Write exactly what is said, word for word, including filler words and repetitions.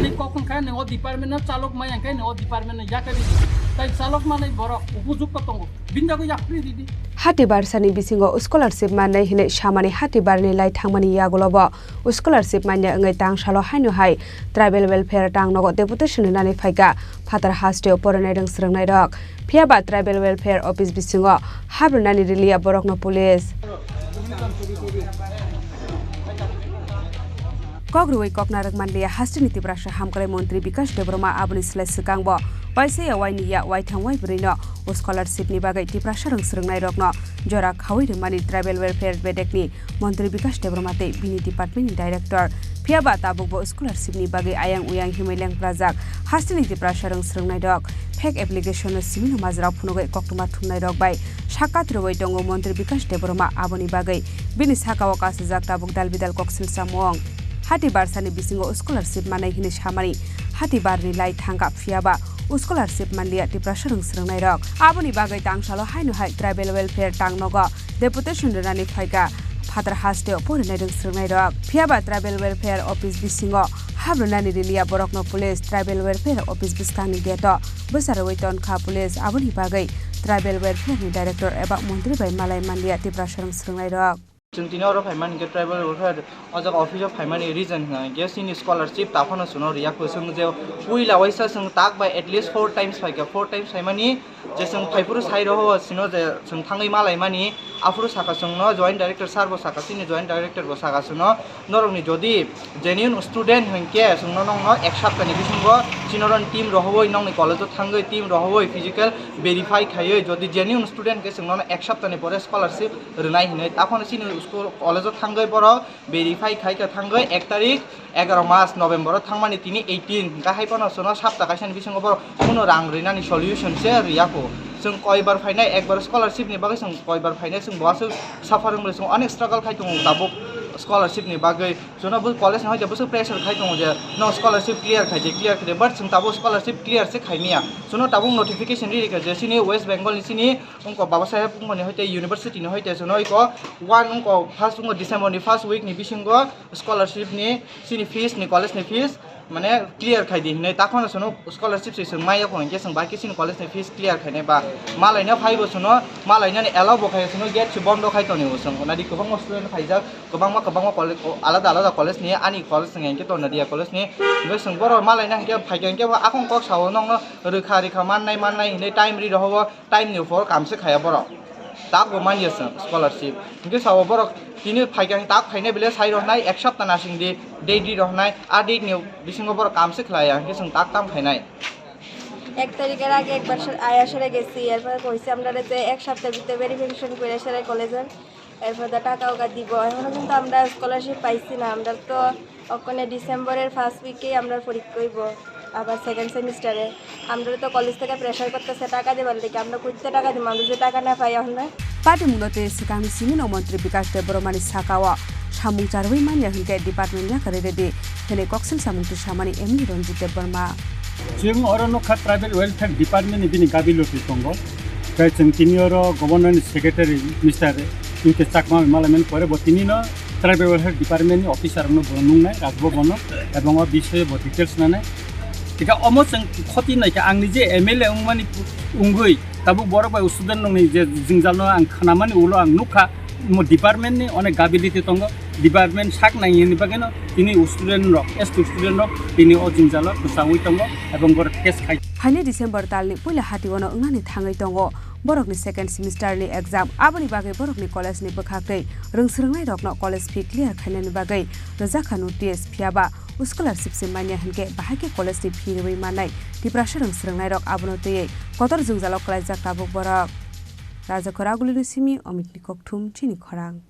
Tei kok wngkha nini o department no chalok maya hwnkhe nini o department no yakari di. Tai chalok manai borok upojukto tongo. Bini bagwi yapri ridi. Hati barsani bisingo scholarship mannai hinwi samani hati barni lai thangmani yagulobo scholarship manya wngwi tangsalo haino hai tribal welfare tangnogo deputation rwnani phaikha phatar hasteo porinai rwng swrwngnairok. Phiyaba tribal welfare office bisingo hap rwnani riliya borokno police. Kok rwui kok narwk manliya hasteni Tiprasa hamkrai montri Bikash Debbarma aboni slai swkangbo waisa ya waini ya waithang waibrwino scholarship ni bagwi Tiprasa rwng swrwngnairokno jora khaui rwmani tribal welfare bedekni montri Bikash Debbarma tei bini department ni director. Phiyaba tabukbo scholarship ni bagwi ayang uyang himwi lengprajak hasteni Tiprasa rwng swrwngnairok fake application no simino majra phunugwi koktwma thumnairok bai sakat rwui tongo montri Bikash Debbarma aboni bagwi. Bini sakao kasijak tabuk dal bidal koksil samung. Hati barsani bisingo scholarship manai hinwi samani hati barni lai thangkha, phiyaba scholarship manliya Tiprasa rwng swrwngnairok. Aboni bagwi tangsalo haino hai tribal welfare tangnogo deputation rwnani phaikha phatar hasteo porinai rwng swrwngnairok. Phiyaba tribal welfare office bisingo hap rwnani riliya borokno police tribal welfare office bwskangni gate-o bwsa rwui tonkha police. Aboni bagwi tribal welfare ni director eba montri bai malai manliya Tiprasa rwng swrwngnairok. Chwng tini oro phaimani hinkhe tribal welfare o jaga office o phaimani reason hwnkha hinkhe chini scholarship taphano chwngno riya kho. Chwng je puila waisa chwng tak bai at least four times phaikha, four times phaimani je chwng phaiphuru sai roho chwngno je chwng thangwi malaimani, aphuru sakha chwngno joint director sir bo sakha, chini joint director bo sakha chwngno, norokni jodi genuine student hwnkhe chwngno nokno ek saptani bisingo chini oro team rohowoi nokni college o thangwi team rohowoi physical verify khaiwi jodi genuine student khe chwngno ek saptani pore scholarship rwnai hinwi. Taphano chini school college o thangwi borok verify khai kha thangwi ek tarik egaro mas November o thangmani tini eighteen hwnkha, hai phano chwngno sapta kaisani bisingo borok kuno rang rinani solution se riya kho. Chwng koibar phainai, ekbar scholarship ni bagwi chwng koibar phainai, chwng bo aswk suffer wngwi chwng onek struggle khai tongo tabuk scholarship ni bagwi. Chwngno bo college ni hoite bwswk pressure khai tongo je no scholarship clear khai di, clear khai di, but chwng tabuk scholarship clear se khai maya. Chwngno tabuk notification ri rikha je chini West Bengal ni chini wngkha Baba Saheb wngmani hoite university ni hoite chwngno iko one wngkha first wngkha December ni first week ni bisingo scholarship ni chini fees ni college ni fees mane clear khai di hinwi, takhorno chwngno scholarship se chwng maya kho hinkhe chwng bai khe chini college ni fees clear khainai ba malaina phaibo chwngno malainani allow bo khai chwngno gate se bondo khai tonwi chwng nadi kwbangma student phaijak. Kwbangma, kwbangma college, o, alada, alada college ni, ani college ni hinkhe Tornadia college ni. Hinkhe chwng borok malaina hinkhe phaikha hinkhe bo akong kok sao nokno rwkha, rwkha mannai, mannai hinwi time ri rohobo, time ni upor kam se khaya borok. Tak bo manya chwng scholarship. Hinkhe sao borok tini phaikha, tak phainai bele sai rohnai, ek sapta nasing di, date ri rohnai, a date ni bisingo borok kam se khlaiya, hinkhe chwng tak tam phainai. এক তারিখের আগে একবার সে-, আয়া সেরে গেছি, এরপরে কইছে আমরা যে এক সপ্তাহের ভিতরে ভেরিফিকেশন করে সেরে কলেজের। এরপর তো টাকা ওকা দিব। এখনো কিন্তু আমরা স্কলারশিপ পাইছি না। আমরা তো ওখানে ডিসেম্বরের ফার্স্ট উইকেই আমরা পরীক্ষা হইব, আবার সেকেন্ড সেমিস্টারে। আমরা তো কলেজ থেকে প্রেশার করতেছে টাকা দেবার লেগে, আমরা কইতে টাকা দিব, আমরা যে টাকা না পাই এখন না। Patimungno tei swkangni simi no montri Bikash Debbarmani sakao samung charwi manya hinkhe department yakarwi rwdi hwnwi koksil samung twi samani M L A Ranjit Debbarma. Chwng oro nukha tribal welfare department ni bini gabilotwi tongo. Tei chwng tini oro governor ni secretary Mister U K Chakma bai malaimani pore bo tini no tribal welfare department ni officer no bo nungnai Rajbhavan no, ebong o bisoyo bo details nanai. Tika omo chwng khoti naikha ang nije M L A wngmani wngwi tabuk borok bai student rokni je jwngjal no ang khwnamani ulo ang nukha. Mo department ni onek gability tongo, department sak nang hini bagwi no tini student rok, S T student rok tini o jwngjalo kwchangwi tongo ebong borok case khai. Phaini December talni puila hati ono wngnani thangwi tongo borokni second semester ni exam, aboni bagwi borokni college ni bwkhaktwi rwng swrwngnai rokno college fee clear khainani bagwi rwjakha notice, phiyaba scholarship se manya hinkhe bahai khe college ni fee rwui mannai Tiprasa rwng swrwngnairok abono twiwi kotor jwngjalo kwlaijak tabuk borok. Rajakhor Agulini simi Omikni Kokthum chini khorang.